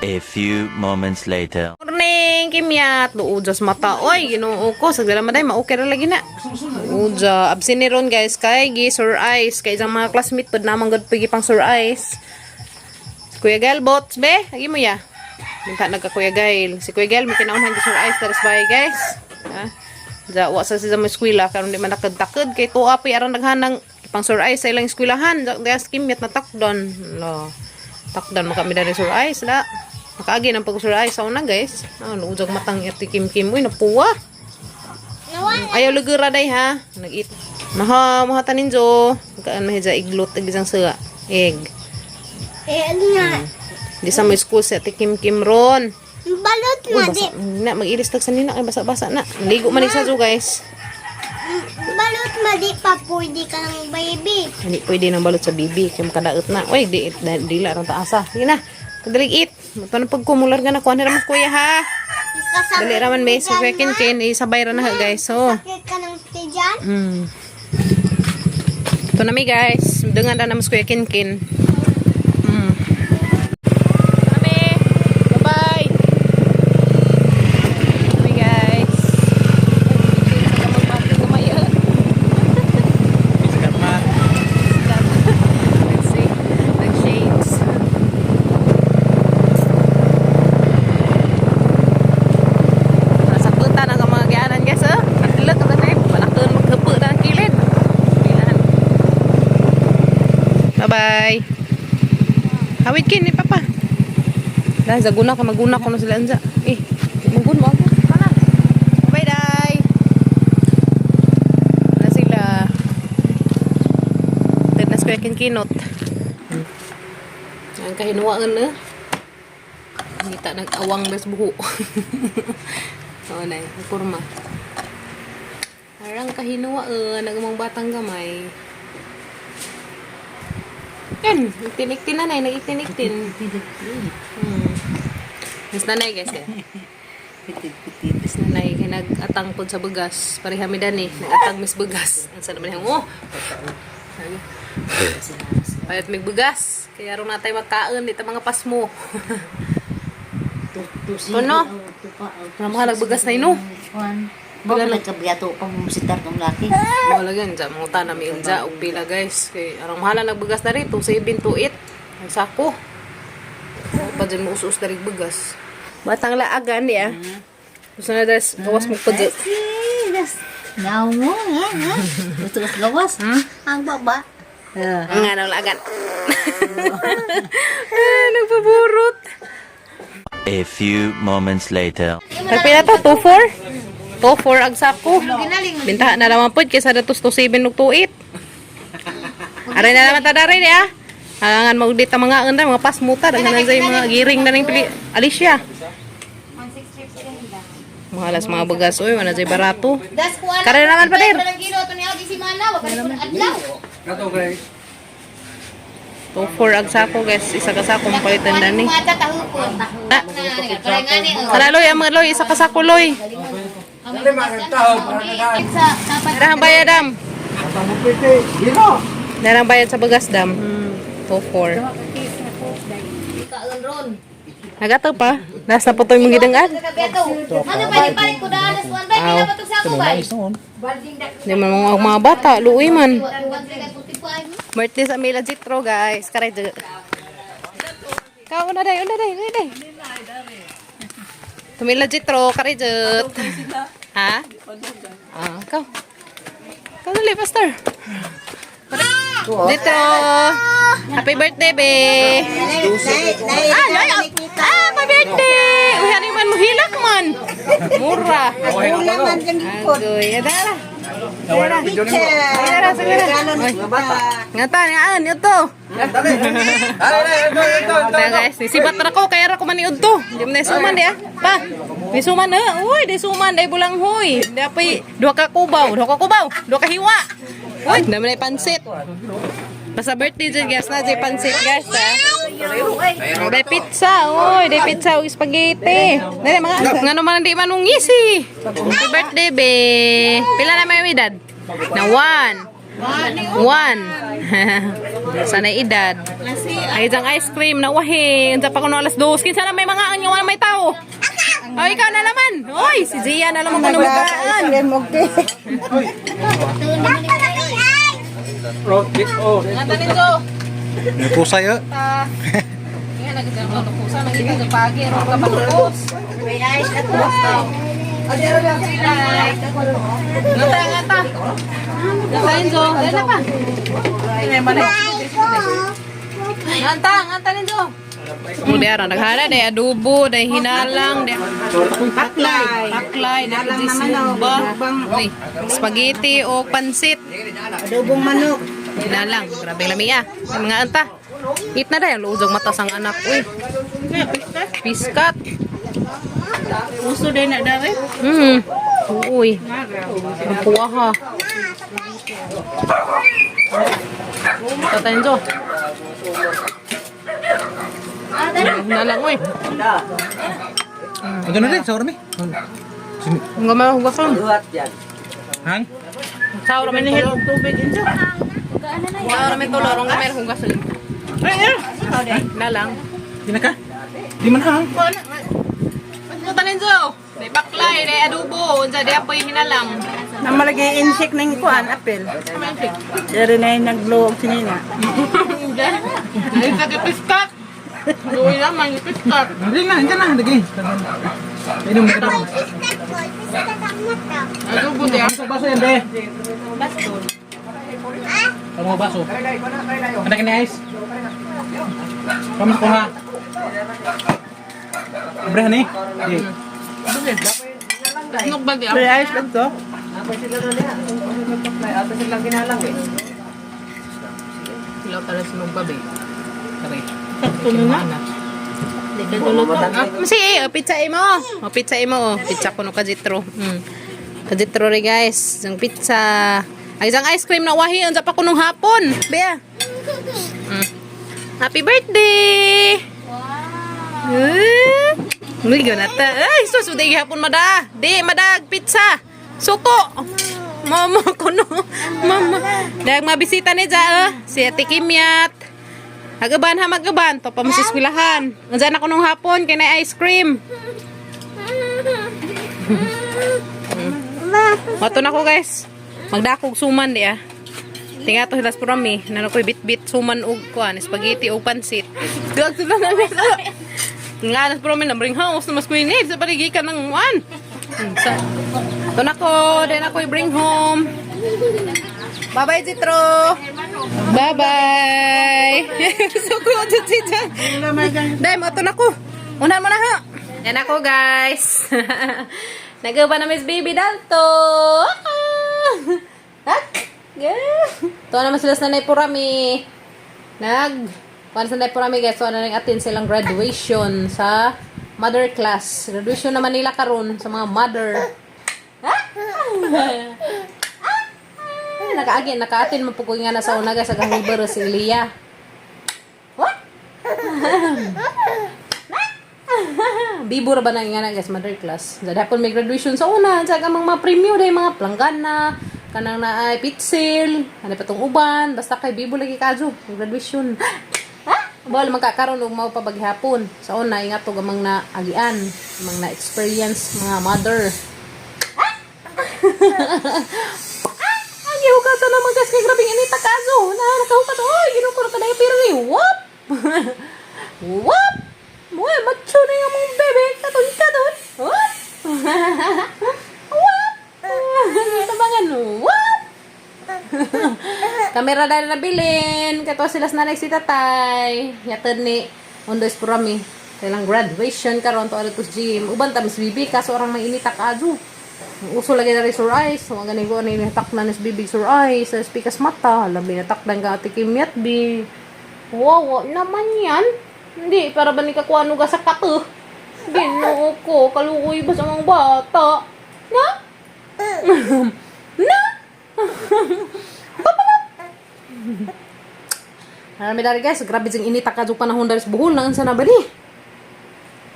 A few moments later. Morning, Kimyat. Luod sa mata. Oy, Ginoo ko. Sagdala maday, maukay ra lagi na. Luod sa absent ni ron guys kay gi sur ice kay isang mga classmate pud namang gud pigi pang sur ice. Si Kuya Gail bots be, agi mo ya. Minta nagka Kuya Gail. Si Kuya Gail may kinaunhan gi sur ice taras bay guys. Ha? Ja, wa sa siya mo eskwela karon di man nakadtakod kay tuwa pa aron naghanang pang sur ice sa ilang eskwelahan. Ja, guys, Kimyat na takdon. Lo. Takdan mo kami dali sur ice la. Nakaagi ng pag sur ice sa una guys. Ah, luujag matang iti Kim Kim. Uy, napuwa. Ayaw lugura day ha. Nag-eat. Maha, maha tanin jo. Kaan mahija iglot ag isang suga. Egg. Eh, ano nga? Di sa may school sa ati Kim Kim ron. Balot Uy, na basa. di. Na, mag-ilis tag sa nina. Ay, basa-basa na. Ligo man isa jo guys. Balot ma di pa pwede ka ng baby. Hindi pwede nang balot sa bibi. Kaya makadaot na. Uy, di, di, dila rang taasa. Sige na. Kadalig eat. Ito na pagkumular ka na. Kuha na raman kuya ha. Kasama Dali raman may. Si Kuya Kin Kin. Isabay ra na ha guys. So. Sakit ka ng tiyan? Ito na mi guys. Dungan na naman si Kuya Kinkin. Kami. Bye-bye. Kami guys. Let's see. Nag-shades. Nasa puta na ang mga gianan guys oh. Katilot ang tayo. Palakon magkapo na ang kilid. Pilahan. Bye-bye. Hawid kin ni papa. Dahil zaguna ka maguna ko na sila anza. Eh, magun mo ako. Kana. Bye dai. Na sila. Tignas ko yakin kinot. Ang kahinuaan na. Ngita nag-awang das buho. Oo na, porma. Parang kahinuaan, nagumang batang gamay. Yan, nagtiniktin na nay, nagtiniktin. Mas nanay guys eh. Mas nanay, kay nag-atang pod sa bugas. Pareha mi dani, nag-atang mis bugas. Ang sa naman yung, oh! Payat mig bugas. Kaya ron natay magkaon, dito mga pasmo. Ano? Wala mahal bugas na ino. Baka nagkabiyato pa mo sitar tong laki. Wala gan dyan, mga tana mi unja og pila guys. Kay arang mahala nagbugas na rin, 27 28. Ang sako. Pa dyan mo us-us na rin bugas. Batang laagan niya. Gusto na des, gawas mo pa dyan. Ngaw mo, nga, nga. Gusto ka sa gawas? Ang baba. Ang nga ng laagan. Ah, nagpaburot. A few moments later. Nagpila to, 2-4? 2-4 ang sako. Bintahan na naman po, kaysa na 2-7 ug 2-8. Aray na naman tadaray niya. Halangan mo dito mga anda, mga pasmuta, daghan na sa mga giring na rin pili. Alicia. Mahalas mga bagas, oy, wala jay barato. Kare naman pa din. 2-4 ang sako guys, isa ka sako mapalitan dani. Ah. Tara loy, ang mga loy, isa ka sako loy. Darang bayad dam. Darang bayad sa bagas dam. 2-4. Nagato pa. Nasa na po ito yung mga gidangan. Ano ba palit ko daan sa kuan bay pila ba tong sako bay? Hindi man mga bata, luwi man. Birthday sa Mila Jitro, guys. Karay, Kau una day, una day, una day. Tumila Jitro, karay jut. Ha? Ah, ikaw. Ikaw dali, pastor. Jitro. Happy birthday, be. Ah, ay, ah, happy birthday. Uy, ano man, muhilak man. Mura. Agoy, adara. Sagara, sagara. Nga ta, nga ito. Ta guys, nisibat ra ko kaya ra ko maniud to. Di man suman di ah. Pa. Di suman eh. Uy, di suman dai bulang huy. Di apay duha ka kubaw, duha ka kubaw, duha ka hiwa. Uy, dami na pansit. Basta birthday dyan guys na dyan pansit guys ha. Dai pizza, uy, dai pizza ug spaghetti. Dai mga ngano man di man mong ngisi. Happy birthday be. Pila na may edad? Na 1. One. Sana edad. Ay, isang ice cream na wahi. Unsa pa kuno alas 2. Kinsa na may mga ang wala may tao. Ay, ikaw na naman. Oy, si Zia na naman kuno magaan. Ngata nito. Nagpusay eh. Nga nagdang ano pusa nagita sa pagi ron ka pagkos. Ngata ngata. Ngata Enzo, dali na pa. Nganta, nganta Enzo. Muli aron naghana day adobo, day hinalang, day Paklay. paklay, day sugba. Uy, spaghetti o pansit. Adobong manok. Hinalang, grabe lami ah. Ay, mga anta. Eat na dahil, luuzog mata sang anak. Uy. Piskat. Uso din na dere. Uy. Ang kuha ha. Tatayin Jo. Hinalang, uy. Ano na rin, sa ormi? Ang gamay hugasan. Hang? Sa ormi ni Hil. Tubig injo. Sa ormi tulo, ang gamay hugasan. Hinalang. Di na ka? Di man hang. Tatayin Jo. May baklay, may adobo, unsa di apoy hinalang. Namalagay insect ng kuan apel. Dere na yung naglow og sinina. Ay, sa piskat. Uy naman, piskat. Hindi na, hindi na, lagi. Inom na daw. Piskat ko, piskat ang mata. Adobo di Baso, baso yan, be. Kamu baso. Anak ni ice. Kamu sa kuha. Bre ni. Di. Nuk ba di May ice lang to. Sila pala sinong babi. Kare. Sakto na na. Ah, si eh, oh, pizza imo. Oh, pizza imo oh. Pizza kuno kajitro. Kajitro ri guys, isang pizza. Ay, isang ice cream na wahi unsa pa kunong hapon. Bea. Happy birthday. Wow. Eh, Uy, ganata. Ay, sus, uday gihapon mada. Di, madag, pizza. Suko. Mama kuno. Mama. Dahil mga bisita ni Ja, eh. Si Ate Kimyat. Agaban ha, magaban. To pa mo sa eskwelahan. Andiyan ako nung hapon, kay na ice cream. Mato na ko guys. Magdakog suman di ah. Tinga to hilas purami. Nano ko'y bit-bit suman og kuan, spaghetti og pansit. Gag sila na guys. Nga nas purami na bring house na mas kuinit sa paligikan ng wan. Sa To na ko, then ako bring home. Bye-bye, Jitro. Bye-bye. So ko si Jan. Dai, mo na ko. Unahan mo na ha. Yan ako, guys. Nag-uban na Miss Baby Dalto. Ah! Yeah. Tuwa naman sila sa Nanay Purami. Nag Kuan sa Nanay Purami guys, so ano nang atin silang graduation sa mother class. Graduation naman nila karon sa mga mother. Ah! Ah! Nakaagi, nakaatin man po ko nga na sa una guys, sa gahubar si Elia. What? Bibo ra ba na nga na guys, mother class. Dahil may graduation sa una, sa mga mga premyo dahil mga planggana, kanang na ay pitsil, ano pa tong uban, basta kay bibo lagi kadyo, may graduation. Ah! Bawal magkakaroon og mao pa baghapon. Sa una ingat og amang na agian, amang na experience mga mother. Ah! Ang gihugasan naman guys kay grabing inita kaso. Na nakahugas. Oy, ginoo ko na pero ni what? What? Moy, macho na yung mong bebe. Katon katon. What? What? Tabangan. What? Kamera dahil nabilin. Kato sila sa nanay si tatay. Yatan ni Ondo Espurami. Kailang graduation karon to adto sa gym. Uban ta Miss Bibi kaso orang may inita kaadyo. Ang uso lagi na rin sur eyes. So, ang ganing ko ano yung nataknan is bibig sur eyes. Sa pikas mata. Labi natakdan ka ate Kimyat bi. Wow, naman yan. Hindi, para ba ni kakuano ka sa kato? Ginoo ko, kaluoy ba sa mga bata? Na? Na? Marami dari guys, grabe jing inita ka jud panahon dari sa Bohol nang sa nabali.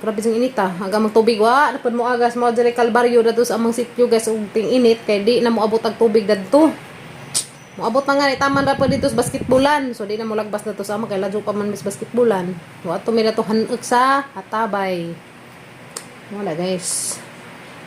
Grabe jing inita. Aga magtubig wa, napud mo agas mo diri kalbaryo dadto sa among sityo guys ug ting init kay di na mo abot ang tubig dadto. Moabot na nga ni taman ra pa dito sa basketballan. So di na mo lagbas na to sa ama kay ladyo pa man mis basketballan. Wa to mi na to hanuk sa hatabay. Wala guys.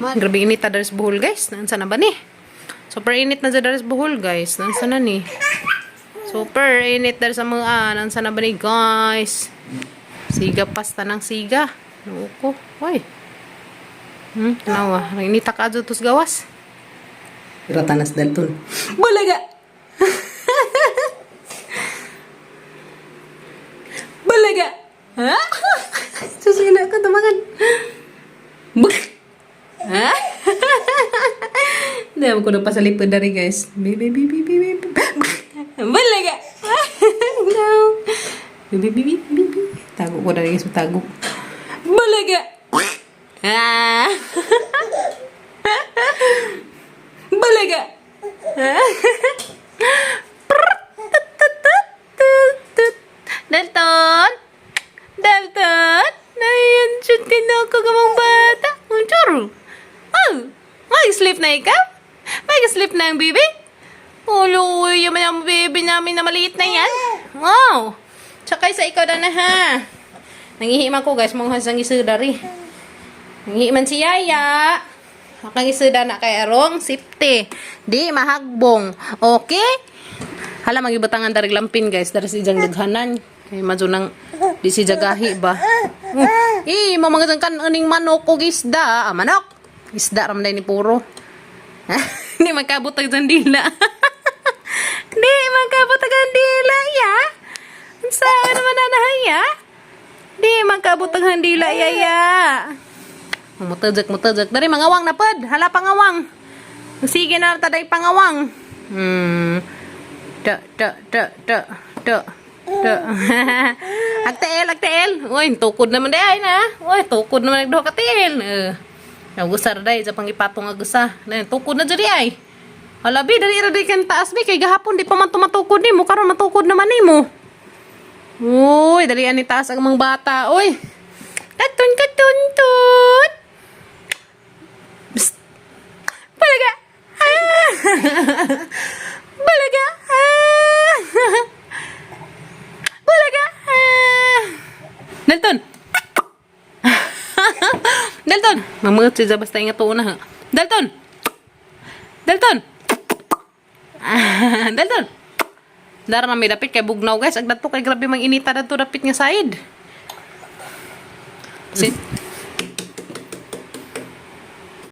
Man, grabe init ta diri sa Bohol guys. Naunsa na ba ni? Super init na diri sa Bohol guys. Naunsa na ni? Super init diri sa mga naunsa na ba ni guys? Siga pasta ng siga. Noo ko. Hoy. Tanawa. Inita ka adto sa gawas. Ratanas Dalton. Balaga. Balaga. Ha? Susina ka tumakan. Buk. Ha? Hindi ko na pa sa lipod dari guys. Baby, baby, baby, baby. Balaga. No. Baby, baby, baby. Tago ko dari guys, tago. Balaga. Ah. Balaga. Dalton! Dalton! Nayan, shoot ka na ako kamang bata. Ang choro. Oh, mag-sleep na ikaw? Mag-sleep na ang baby? Ulo, yung ang baby namin na maliit na yan. Wow! Tsaka isa ikaw na na ha. Nangihiman ko guys, mga hasang isudari. Nangihiman si Yaya. Akang isuda na kay arong safety. Di mahagbong. Okay? Hala magibutangan darig lampin guys, dari si jang daghanan. Kay madyo nang di si jagahi ba. Eh, mo mga kan aning manok og isda, ah, manok. Isda ra man day ni puro. Hindi magkabot ang dila. Hindi magkabot ang dila ya. Unsa naman na ya? Di magkabot ang handila ya ya. Mutadjak, mutadjak. Dari mangawang na pod. Hala pangawang. Sige na taday pangawang. Da da da da da. Da. Agteel, agteel. Uy, tukod naman day na. Uy, tukod naman nagduha ka tiil. Eh. Nagusar day sa pangipatong agusa. Na tukod na diri ay. Hala bi, dali ra day kan taas bi kay gahapon di pa man tumatukod nimo karon matukod naman nimo. Uy, dali ani taas ang mga bata. Uy. Katun katun tut. Psst. Balaga. Ah! Balaga. Ah! Balaga. Ah! Dalton. Dalton. Mamungot siya basta ingat una ha. Dalton. Dalton. Ah, Dalton. Dara na may dapit kay bugnaw guys. Ag dato kay grabe mang inita dato dapit nga side. Si